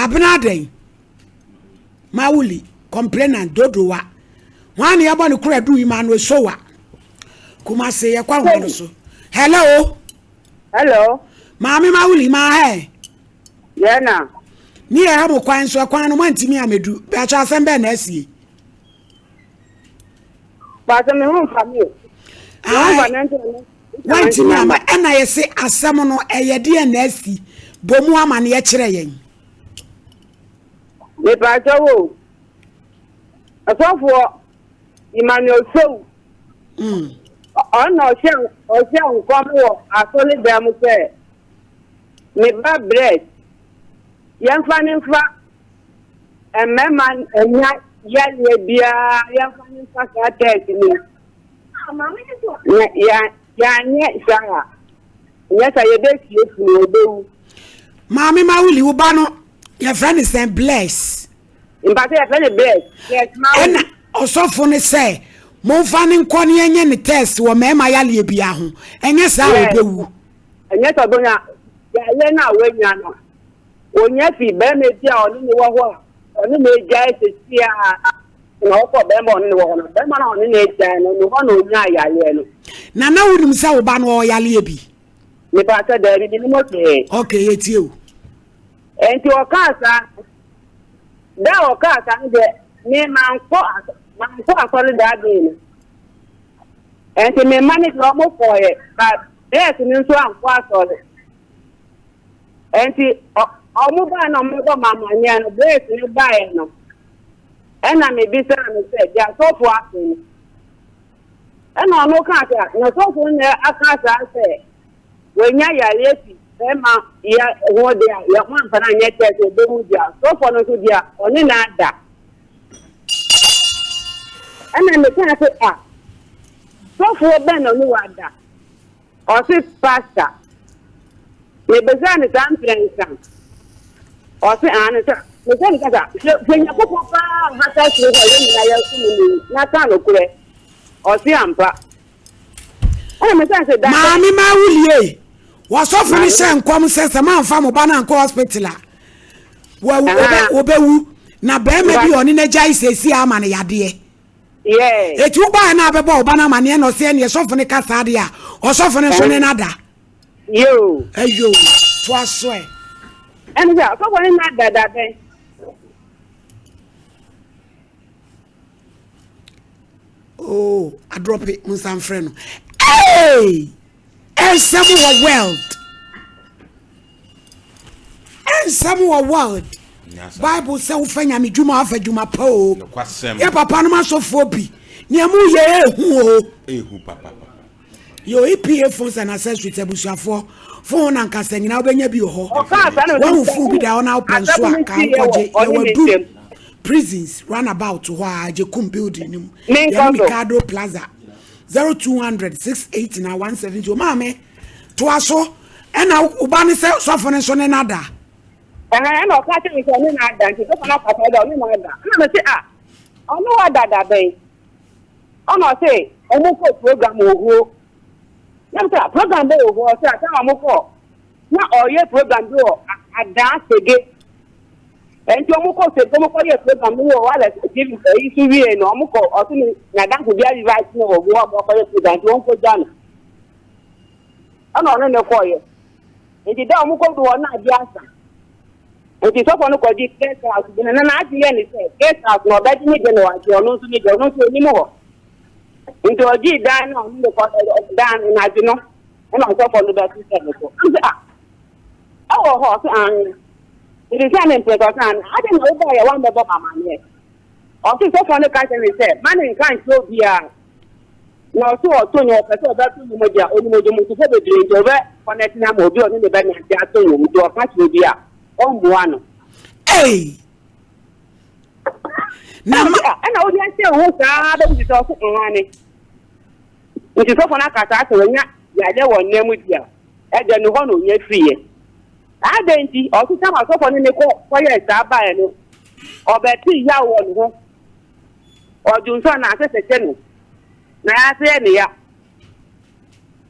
Abena adɛn? Mawuli, complainant, Dodowa. Hwan na yɛbɔ ne kora du Emmanuel Sowa. Kumase yɛkɔ ahoma no so. Hello. Hello. Maame Mawuli, maa hɛ. Yɛ na. Ne yɛ ha mo kwan so ɛkwan no moantumi amɛdu. Bɛakyɛ asɛm bɛɛ na asie. Pàṣẹ mi ho nfa mi o. Mi ho nfa mi nti mi. Woantumi ama ɛna yɛse asɛm no ɛyɛ deɛ na asi. Bɔ mu amaneɛ kyerɛ yɛn. Mepaakyɛ wo ɔsɔfoɔ Emmanuel Sow mm. ɔno ɔhyɛ ɔhyɛ nkɔm wɔ asɔredan mu sɛ me ba brɛ yɛmfa ne mfa mmarima anya yareɛ biara yɛmfa ne mfa saa tɛɛsi no na yɛanyɛ saa a nyɛ saa yɛbɛsie funu ɔbɛwu. Maame Mawuli wo ba no yɛfrɛ no sɛn Bless. Mpatɛ yɛfrɛ no Bless. Bless Mawuli. Ɛna ɔsɔfo no sɛ momfa no nkɔ ne yɛnyɛ ne test wɔ mmarima yaleɛ bia ho ɛnyɛ saa a ɔbɛwu. Ɛnyɛ sɛ ɔbɛnya yareɛ no a wanya no ɔnya fi bɛrima bi a ɔne ne wɔ hɔ a ɔne ne agyae sɛsi a na ɔkɔ bɛrima ɔne ne wɔ hɔ no bɛrima no ɔne ne agyae no ne hɔ na ɔnya yareɛ no. Na na wonim sɛ wo ba no ɔwɔ yareɛ bi? Mepakyɛ daabi menim hwee. Ok yɛtie o. Enti ɔkaa saa da a ɔkaa saa no deɛ me mankɔ mankɔ asɔre daa dee no. Enti me mma no deɛ ɔmo kɔɔyɛ ba nɛɛse no nso ankɔ asɔre. Enti ɔmo baa na ɔmo bɔ ma amanneɛ no nɛɛse no baeɛ no ɛna mebisaa no sɛ deɛ asɔfoɔ ase no. Ɛna ɔno kaa sɛ, na sɔfo no na aka saa sɛ wanya yareɛ fi bɛrima yɛ ho deɛ a yɛ ho amfa no anyɛ test ɔbɛwu deɛ a sɔfo no nso deɛ ɔne no ada. Ɛna mekaa sɛ a sɔfoɔ bɛn na ɔne wada? Ɔse pastor. Mebisaa no saa mprɛnsa. Ɔse aane sɛ mesɛ no kasa hwɛ hwɛ Nyankopɔn paa ɔhata soro hɔ a yɛn nyinaa yɛsom no yi na ka nokorɛ. Ɔse ampa. Ɛna mesan sɛ da Maame Mawulie, wɔsɔfo no hyɛ nkɔm sɛ sɛ moamfa mo ba no ankɔ hospital a wɔbɛwu na bɛrima bi a ɔne no agyae seesie ama no yadeɛ. Eti wo baeɛ na abɛbɔ wo ba no amaneɛ na ɔsɛ ɛneɛ sɔfo no ka saa deɛ a ɔsɔfo no nso ne no ada. Yoo. Ɛyoo toa so ɛ. Ɛne sɛ ɔsɔfo no na da da bɛn. Oh, adrɔpe mo nsa mfrɛ no. Hey! Ɛnsɛm wɔ world. Ɛnsɛm wɔ world. Bible sɛ wofa nyame dwuma afa dwuma pa o. Yɛ papa nom asɔfoɔ bi. Nea mu yɛ ehu o. Ehu papa. Yo EPA phones and accessories abusuafoɔ phone na nkasa nyinaa wobɛnya bi wɔ hɔ. Wɔn phone bi da hɔ na wopɛ nso a ka nkɔgye yɛwɔ du prisons runabout hɔ a Agyekum building no mu. Yɛne Mikado Plaza 0200 689 170. Maame toa so ɛna wo ba ne sɛ sɔfo no nso ne no ada. Ɛhɛn ɛna ɔka kyerɛ me sɛ ɔne no ada nti sɔfo no aka sɛ ɔne no ada ɛna me se ah ɔne wo ada da bɛn ɛna ɔse ɔmo kɔ program wɔ huo na me sɛ program bɛ wɔ huo ɔse asa ɔmo kɔ na ɔyɛ program bi wɔ adaa sege nti ɔmo kɔ sege ɔmo kɔ yɛ program no wɔ wireless tv ɛyi so wie no ɔmo kɔ ɔse ne n'adanfo bi ayi no wɔ huo ɔmo kɔ yɛ program nti wɔn kɔ gya no. Ɛna ɔne no kɔeɛ. Nti da a wɔkɔduu hɔ no na adeɛ asa. Nti sɔfoɔ no kɔgye guest house bi no, na n'adwene yɛ ne sɛ guest house no ɔbɛgye ne deɛ na wagye ɔno nso ne deɛ, ɔno nso ɔnim hɔ. Nti ɔgyee dan no a ɔne no kɔ dan no anadwo no ɛna ɔsɔfoɔ no bɛto sɛ ne so. Ɛna sɛ ah ɛwɔ hɔ ɔsɛ aane. Nti sɛ ne mprɛsɛ ɔsɛ aane. Adɛn na wobaeɛ woambɛbɔ me amaneɛ? Ɔse sɔfoɔ no ka kyerɛ ne sɛ ma ne nka nkyerɛ obiara. Na ɔse ɔto nnwom, ɔpɛ sɛ ɔbɛto nnwom deɛ ɔnim odwomtofoɔ bebree nti ɔbɛ connect no ama obi a ɔne ne bɛnante ato nnwom nti ɔka kyerɛ obi a ɔmmoa no. Ei! Na ma. Ɛna wode ahyɛ wo ho saa bɛbu sɛ ɔso aane. Nti sɔfo no aka saa sɛ wanya yadeɛ wɔ nna mu di a ɛdɛ no hɔ na ɔnya firiiɛ. Adɛn nti ɔso tam asɔfo no ne kɔ kɔyɛɛ saa baeɛ no ɔbɛte yaw wɔ ne ho. Ɔdwo nso a na asɛ sɛ kyɛ no, na ase yɛ ne ya.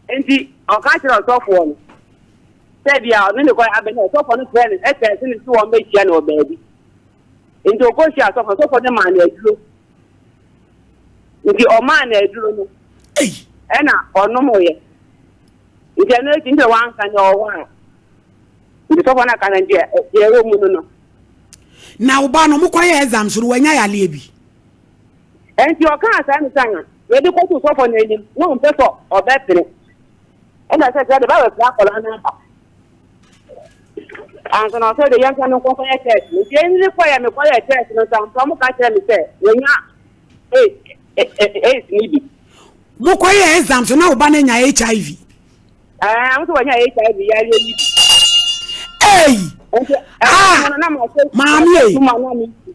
Enti ɔka kyerɛɛ ɔsɔfoɔ no. Sɛ bia ɔne ne kɔyɛ abɛn ɔsɔfo no frɛ no ɛsɛ sɛ ne so wɔn bɛhyia no wɔ baabi. Nti ɔkɔhyia ɔsɔfo, ɔsɔfo no maa no aduro. Nti ɔmaa no aduro no ɛna ɔnomoeɛ. Nti ɛno akyi nti wanka ne ɔwɔ a. Nti sɔfo no aka no deɛ deɛ ɛwɔ mu no no. Na wo ba no mokɔyɛ exams no wanya yareɛ bi? Nti ɔkaa saa no sɛ yɛde kɔto sɔfo no anim na ɔmpɛ sɛ ɔbɛpene. Ɛna sɛ sɛ de ba bɛfra akwadaa no aba. Ansa na ɔsɛ de yɛmfa no nkɔkɔyɛ test no. Nti ɛni ne kɔyɛ mekɔyɛ test no nso ampa ɔmo ka kyerɛ me sɛ wɔnya AIDS no bi. Mokɔyɛ exams na wo ba no anya HIV? Ɛɛ, ɔmo sɛ wɔnya HIV yareɛ no bi. Ei! Ah! Maame ei!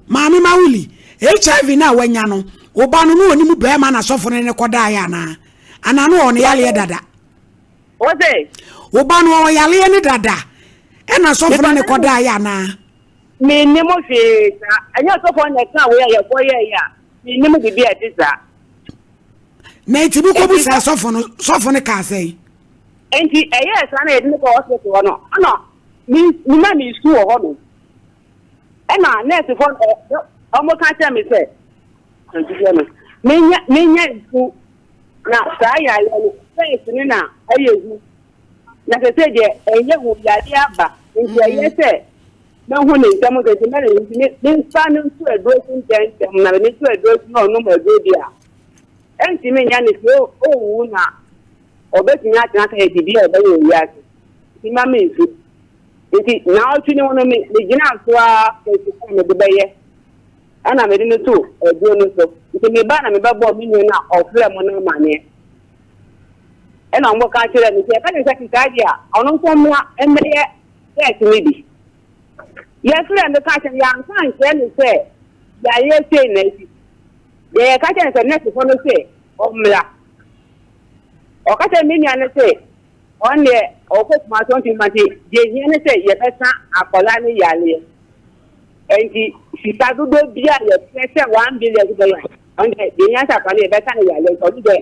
Maame Mawuli, HIV no a wanya no, wo ba no na ɔnim bɛrima na sɔfo no ne kɔdaeɛ anaa? Anaa na ɔwɔ ne yareɛ dada? Wose? Wo ba no ɔwɔ yareɛ no dada ɛna sɔfo no ne kɔdaeɛ anaa? Mennim hwee saa. Ɛnyɛ sɔfo na ɛka wei a yɛkɔyɛeɛ a, mennim biribi a ɛte saa. Na nti mokɔbu saa sɔfo no, sɔfo no kaa sɛn? Nti ɛyɛɛ saa na yɛde no kɔ hospital hɔ no, ɛna me na mesu wɔ hɔ no. Ɛna nɛɛsefoɔ no wɔn ka kyerɛ me sɛ, menya menya nsu na saa yareɛ no fɛs no na ɛyɛ hu na sɛ sɛ deɛ ɛnyɛ hu yareɛ aba nti ɛyɛ sɛ mɛhu ne ntɛm nti nti mɛne nti memfa no nto aduro so ntɛmntɛm na mede to aduro so na ɔnom aduro bi a ɛntumi nya ne sɛ ɔnwu na ɔbɛtumi atena sɛ biribi a ɔbɛyɛ wɔ wiase nti ma mensu nti naawɔtwe no mu no megyina so ara sɛ mede bɛyɛ Ɛna mede no too aduro no so. Nti meba na mebɛbɔɔ me nua no a ɔfrɛɛ mo no amaneɛ. Ɛna wɔka kyerɛɛ me sɛ, yɛka kyerɛ sɛ saa deɛ a, ɔno nso mmra mmɛyɛ test no bi. Yɛfrɛɛ no ka kyerɛ no, yɛanka ankyerɛ no sɛ yareɛ sei na asi. Deɛ yɛka kyerɛ no sɛ nɛɛsefoɔ no se ɔmmra. Ɔka kyerɛ me nua no se ɔno deɛ ɔkɔ Kumasi ɔntumi mma nti deɛ ehia ne sɛ yɛbɛsa akwadaa no yareɛ. Enti sika dodoɔ bi a yɛpɛ sɛ 1 billion so bɛyɛ a, ɔno deɛ deɛ ehia sɛ akwadaa no yɛbɛsa no yareɛ nti ɔno deɛ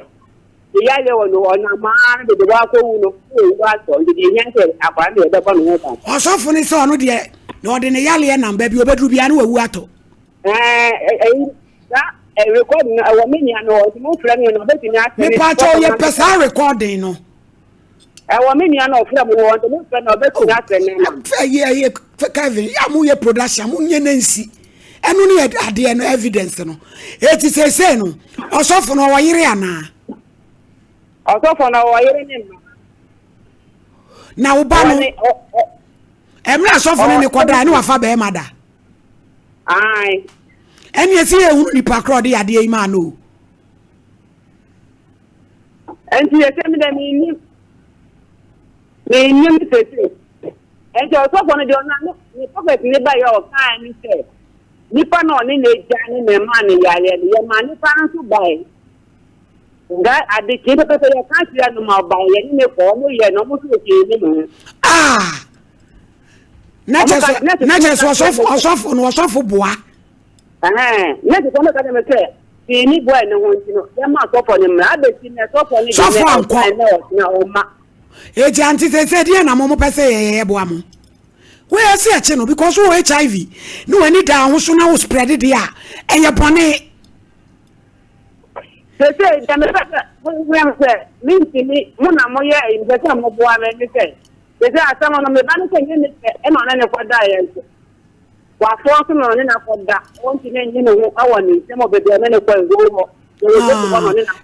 ne yareɛ wɔ no ɔnam ara no dodoɔ akɔwu no na owu asɔ nti deɛ ehia sɛ akwadaa no yɛbɛbɔ ne ho ban. Ɔsɔfo no sɛ ɔno deɛ na ɔde ne yareɛ nam baabi ɔbɛduru biara na wawu atɔ. Ɛɛ ɛyi saa recording no ɛwɔ me nua no hɔ nti mo frɛ me no ɔbɛtumi asɛ ne. Mepatwa yɛ pɛ saa recording no. Ɛwɔ me nua na ɔfrɛ mo no hɔ nti mo frɛ no ɔbɛtumi asɛ ne ma. Ɛyɛ ɛyɛ Kevin yɛ a mo yɛ production mo nyɛ ne nsi ɛno ne adeɛ no evidence no eti seesei no ɔsɔfo no ɔwɔ yere anaa. Ɔsɔfo no ɔwɔ yere ne mma. Na wo ba no ɛmira asɔfo no ne kɔda ne wafa bɛrima da. Ae. Ɛne ɛsi yɛ ehunu nipa korɔ ɔde yadeɛ yi maa no o. Nti yɛsɛ mi dɛ mi nim mi nim sese. Nti ɔsɔfo no deɛ ɔna ne ne prophet ne ba yɛ ɔkaa ne sɛ nipa na ɔne n'agya ne na ɛmaa ne yareɛ no yɛ maa nipa no nso bae. Nga ade kye pɛpɛpɛ yɛ ka kyerɛ no ma ɔbae yɛ ne ne kɔ ɔmo yɛ no ɔmo nso wɔ ne mu. Ah! Na kyɛ sɛ na kyɛ sɛ ɔsɔfo ɔsɔfo no ɔsɔfo boa. Ɛhɛn na kyɛ sɛ ɔmo ka kyerɛ me sɛ pii ne boa ne ho nti no yɛma sɔfo no mmra abɛsi nɛ sɔfo no sɔfo ankɔ ɛnɛ ɔtena ɔma. Eti ante sɛ sɛ deɛ na mo mo pɛ sɛ yɛyɛ boa mo. Woyɛ sɛ ɛkye no because wɔ HIV ne w'ani da ho so na wo spread deɛ a ɛyɛ bɔne. Sese deɛ mepɛ sɛ mo sɛ mentumi mo na moyɛ mepɛ sɛ moboa me ne sɛ sese asɛm no meba no sɛ nyɛ ne pɛ ɛna ɔne ne kɔdaeɛ nso wafoɔ nso na ɔne no akɔda ɔntumi nye ne ho wɔ ne nsɛm wɔ baabi a ɔne ne kɔ ɛwɔ hɔ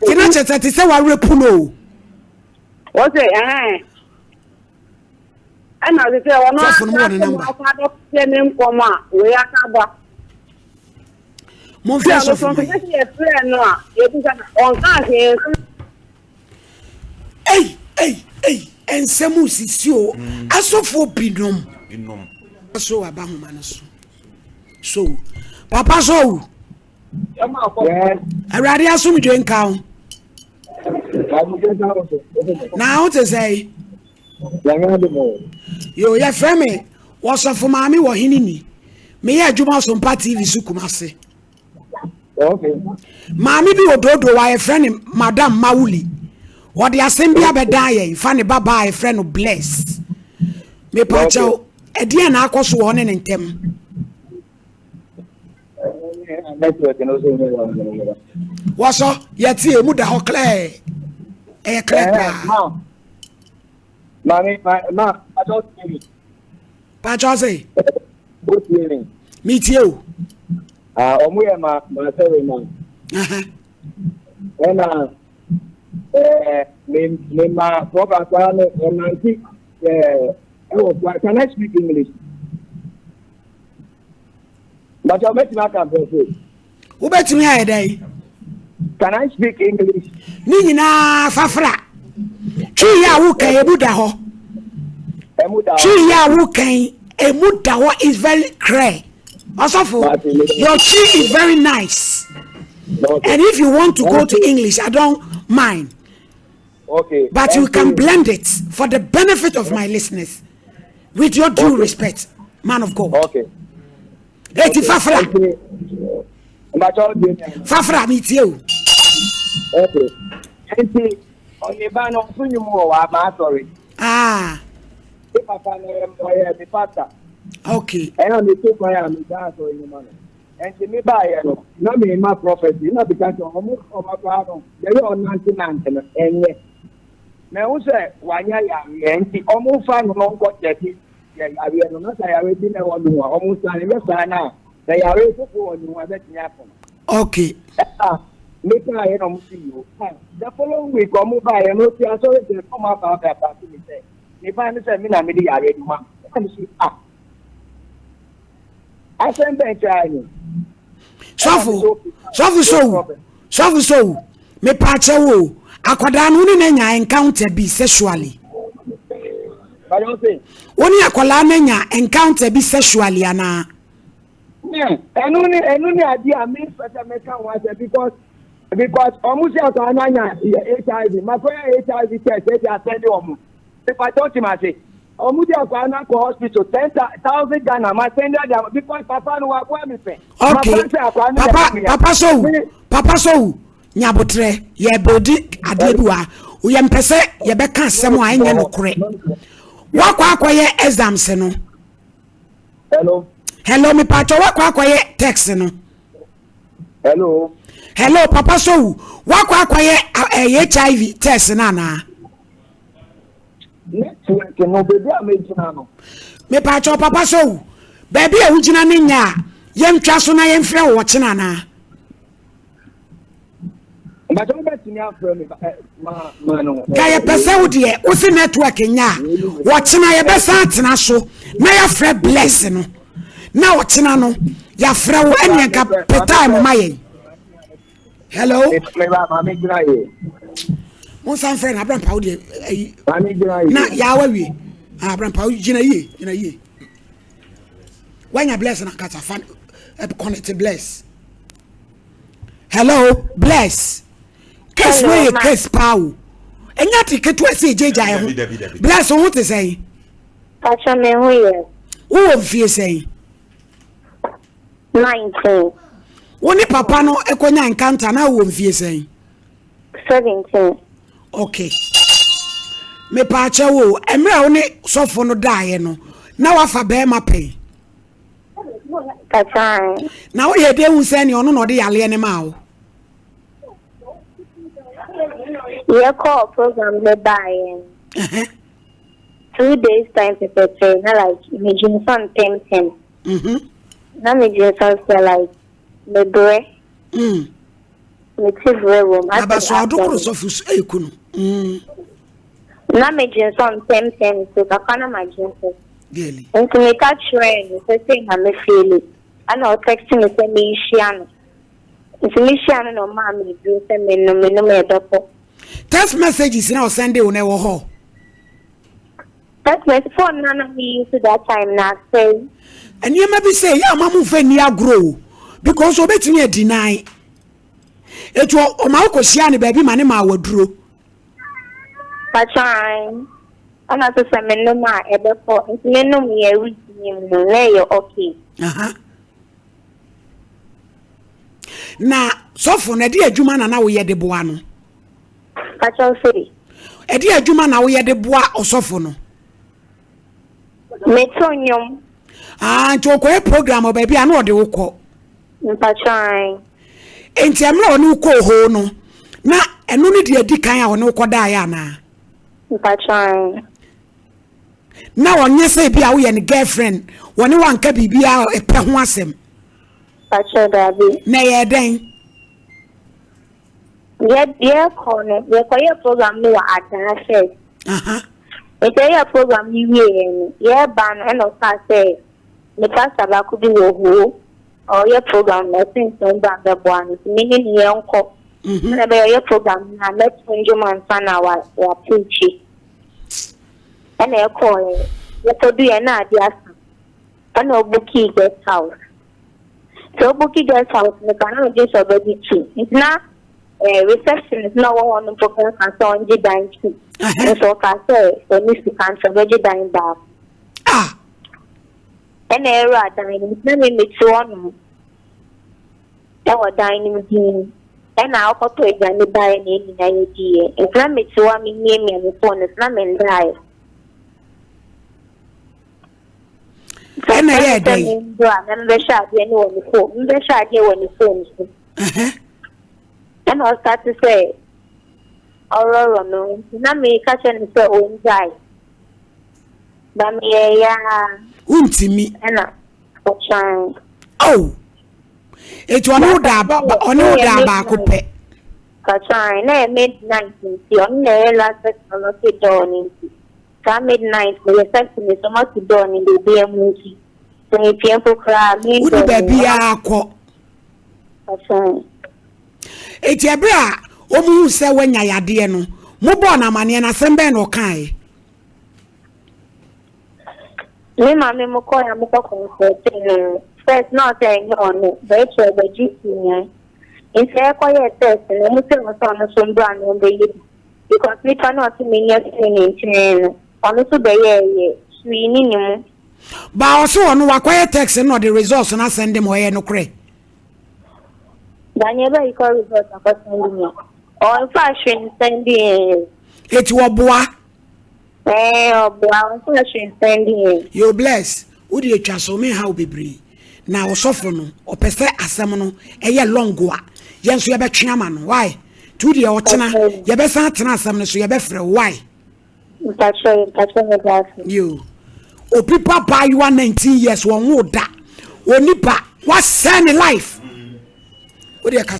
nti na kyerɛ sɛ te sɛ wawerɛ pu no o. Wɔ sɛ ɛhɛn ɛna ɔsɛ sɛ ɔno Sɔfo no mu wɔ ne number. asa abɛhyɛ ne nkɔm a wei asa ba. Momfrɛ Sɛ sɔfo ɔno ma nso yɛn. sɛ yɛfrɛ no a yɛbisa no ɔnka hwee nso. Ei ei ei nsɛm sisi o asɔfoɔ binom. Binom. So aba homa no so. So papa so Yes. Awurade asomdwe nka wo. Na wo te sɛ yo yɛfrɛ me wɔsɔfo maame wɔ hene ni. Meyɛ adwuma Ɔsompa TV so Kumase. Maame bi wɔ Dodo wa yɛfrɛ no Madam Mawuli. Wɔde asɛm bi abɛdan yɛn fa ne ba baa yɛfrɛ no Bless. Mepaakyɛw, ɛdeɛn na akɔ so wɔ ɔne ne ntɛm? Wɔsɔ, yɛte emu da hɔ clear. Ɛyɛ clear paa. Maame, ma, ma, pakyɛw tie mi. Pakyɛw se. O tie mi. Mi tie o. Ah, ɔmo yɛ ma, ma sɛre ma. Ɛna, ɛɛ, me, me ma, prɔfa saa no, ɛnante, ɛɛ, ɛwɔ kwa, can I speak English? Bàtà wobɛtumi aka mprɛfo. Wobɛtumi ayɛ dɛn? Can I speak English? Ne nyinaa fafra. Twi yɛ a wokan emu da hɔ. Twi yɛ a wokan emu da hɔ is very clear. Ɔsɔfo, your twi is very nice. Okay. And if you want to go to English, I don't mind. Okay. But you can blend it for the benefit of my listeners. With your due okay. respect, man of God. Okay. Eti fafra. Fafra mi tie o. Okay. Nti ɔne ba no nso nwom wɔ wɔ ama asɔre. Ah. Ne papa no ɔyɛ me pastor. Okay. Ɛna me to kwan a me da asɔre no ma no. Nti me baayɛ no na me ma prophecy na bika sɛ ɔmo ɔmo akora no yɛyɛ ɔnante nante no ɛnyɛ. Na ɛho sɛ wanya yareɛ nti ɔmo fa no no nkɔ kyɛke yɛ yareɛ no na sɛ yareɛ bi na ɛwɔ ne ho a ɔmo san nyɛ saa na sɛ yareɛ foforɔ wɔ ne ho a ɛbɛtumi akɔ no. Okay. Ɛna me baayɛ na ɔmo si yi o. The following week ɔmo baayɛ no ti asɔre sɛ ɔmo aba aba aba to me sɛ me ba ne sɛ me na me de yareɛ no ma ɛna me si ah asɛm bɛn kyerɛ ni. Sɔfo sɔfo sowu sɔfo sowu mepaakyɛ wo akwadaa no wo ne no anya encounter bi sexually. Wo ne akwadaa no anya encounter bi sexually anaa. Ɛno ne ɛno ne adeɛ a me fɛ sɛ mɛka ho asɛm because because ɔmo sɛ akwadaa no anya HIV makɔyɛ HIV test ɛdi asɛnde ɔmo mepatɔ te ma se ɔmo de akwadaa no akɔ hospital 10,000 Ghana ma sɛnde adi ama because papa no waboa mi pɛ. Okay papa papa sowu papa sowu nyabotrɛ yɛ buildi adeɛ bi wɔ ha yɛ mpɛ sɛ yɛbɛka asɛm a ɛnyɛ nokorɛ wakɔ akɔyɛ exams no. Hello. Hello, me pacho wakɔ akɔyɛ text no. Hello. Hello, papa sowu wakɔ akɔyɛ HIV test no anaa. Network no baabi a megyina no. Me pacho papa sowu baabi a wogyina ne nyɛ a yɛntwa so na yɛmfrɛ wo ɔkyena anaa. Ka yɛpɛ sɛ wo deɛ wo se network nyɛ a wɔkyena yɛbɛsan atena so na yɛafrɛ bless no na ɔkyena no yɛafrɛ wo ɛneɛ nka pɛ time ma yɛn. Hello. Monsan frɛ no abrampa wo deɛ ayi na yɛawa wie abrampa wo gyina yie gyina yie wanya bless na nkasa fa connect bless. Hello, bless. Case wey yɛ case paa o. Ɛnyɛ ate ketewa sɛ egyagya ɛho. Bless wo ho te sɛn? Pacho me ho yɛ. Wowɔ mfie sɛn? 19. Wo ne papa no ɛkɔnya encounter na wowɔ mfie sɛn? 17. Okay. Mepaakyɛ wo, mmerɛ a wo ne sɔfo no daeɛ no, na wafa bɛrima pɛn? Pakyɛw. Na woyɛ dɛ hu sɛ nea ɔno na ɔde yareɛ no maa wo? Yɛkɔɔ program no baeɛ no. 2 days time pɛpɛpɛ na like medwensɔ ntɛmntɛm. Na medwensɔ sɛ like mebrɛ. Mete brɛ wɔ mu. Abaso adokoro sɔfo so eku no. Na medwensɔ ntɛmntɛm so kakra na madwensɔ. Girly. Nti meka kyerɛɛ no sɛ sei na me feeli. Ɛna ɔtext me sɛ menhyia no. Nti mehyia no na ɔmaa me aduro sɛ menom menom ɛbɛkɔ. Text messages na ɔsɛnde wo na ɛwɔ hɔ. Text message phone na na me use that time na asɛe. Nneɛma bi sɛ yɛ ama mo nfa nni agorɔ o because obetumi adi nan. Etu ɔma wo kɔhyia ne baabi ma ne ma awaduro. Pakyɛw ɛna sɛ sɛ menom a ɛbɛkɔ nti menom yɛ week nim no na ɛyɛ okay. Na sɔfo no ɛde adwuma na na woyɛ de boa no. Pakyɛw sɛ. Ɛde adwuma na woyɛ de boa ɔsɔfo no. Meto nnwom. Ah, nti ɔkɔyɛ program wɔ baabi a na ɔde wo kɔ. Mpakyɛw. Nti mmerɛ a ɔne wo kɔɔ hoo no, na ɛno ne deɛ adi kan a ɔne wo kɔdaeɛ anaa? Mpakyɛw. Na ɔnyɛ sɛ ebi a woyɛ ne girlfriend, wɔne wanka biribiara ɛpɛ ho asɛm. Mpakyɛw daabi. Na ɛyɛɛ dɛn? Yɛ yɛkɔ no yɛkɔyɛ program no wɔ Adaa first. Nti yɛyɛ program no wieɛ no yɛreba no ɛna ɔkaa sɛ ne pastor baako bi wɔ hoo ɔyɛ program no ɔse nti ɔmbra mbɛboa no nti me ne no yɛnkɔ sɛdeɛ ɛbɛyɛ ɔyɛ program no a mɛto ndwom ansa na wa wa preachi. Ɛna yɛkɔɔɛ yɛkɔduiɛ na ade asa ɛna ɔbukii guest house. Sɛ wobuki guest house no koraa na ɔgye sɛ ɔbɛgye two nti na eh, receptionist na ɔwɔ hɔ no mpo koraa ka sɛ ɔngye dan two nso ɔka sɛ ɔne sika nti ɔbɛgye dan baako. Ah. Ɛna ɛwura dan no nti na me mete hɔ nom ɛwɔ dan no mu din ɛna ɔkɔtɔ aduane baeɛ na ɛnyina yɛdiiɛ nti na mete hɔ a memiamia me phone no so na mendaeɛ. Ɛna ɛyɛ dɛ yi. Na mbɛhwɛ adeɛ no wɔ ne phone mbɛhwɛ adeɛ wɔ ne phone so. Ɛna ɔsate sɛ ɔrɔrɔ no nti na meka kyerɛ no sɛ ɔngyae. Ba meyɛ yaa. Wontumi. Ɛna ɔkyan. Oh. Eti ɔne wo daa ɔne wo daa baako pɛ. Ɔkyan na ɛyɛ midnight nti ɔno na ɛyɛ last person ɔlɔke door no nti. Saa midnight no receptionist ɔmo ato door no baabi mu nti sɛ mepia mpo koraa main door no. Wode baabiara kɔ. Ɔsɛn. Eti ɛberɛ a wɔn hu sɛ wanya yadeɛ no, mo bɔɔ no amaneɛ no asɛm bɛn na ɔkaeɛ? Me maame mo kɔɛ a mo kɔ kɔnfɔte no first na ɔsɛ ɛnyɛ ɔno bɛkyerɛ bɛgye si mu nti ɛkɔyɛ test no ɔmo sɛ ɔsɛ ɔno so mbra na ɔmbɛyɛ bi. Because nipa no a ɔse menya firi ne nkyɛn no, ɔno nso bɛyɛɛ yɛ, hwee nni ne mu. Ba ɔse ɔno wakɔyɛ text no na ɔde results no asɛnde ma ɔyɛ nokorɛ? Daniel bɛyi kɔ results akɔ sɛnde me. Ɔnfa hwee nsɛnde yɛn. Eti ɔboa? Ɛɛ ɔboa, ɔnfa hwee nsɛnde yɛn. Yo bless, wo deɛ twa so menha wo bebree. Na ɔsɔfo no ɔpɛ sɛ asɛm no ɛyɛ long a yɛn nso yɛbɛtwe ama no why nti wo deɛ ɔkyena yɛbɛsan atena asɛm no so yɛbɛfrɛ wo why. Mpakyɛ mpakyɛ meda ase. Yo obi ba baayewa 19 years wɔn wo da onipa wasɛn ne life wo deɛ ka.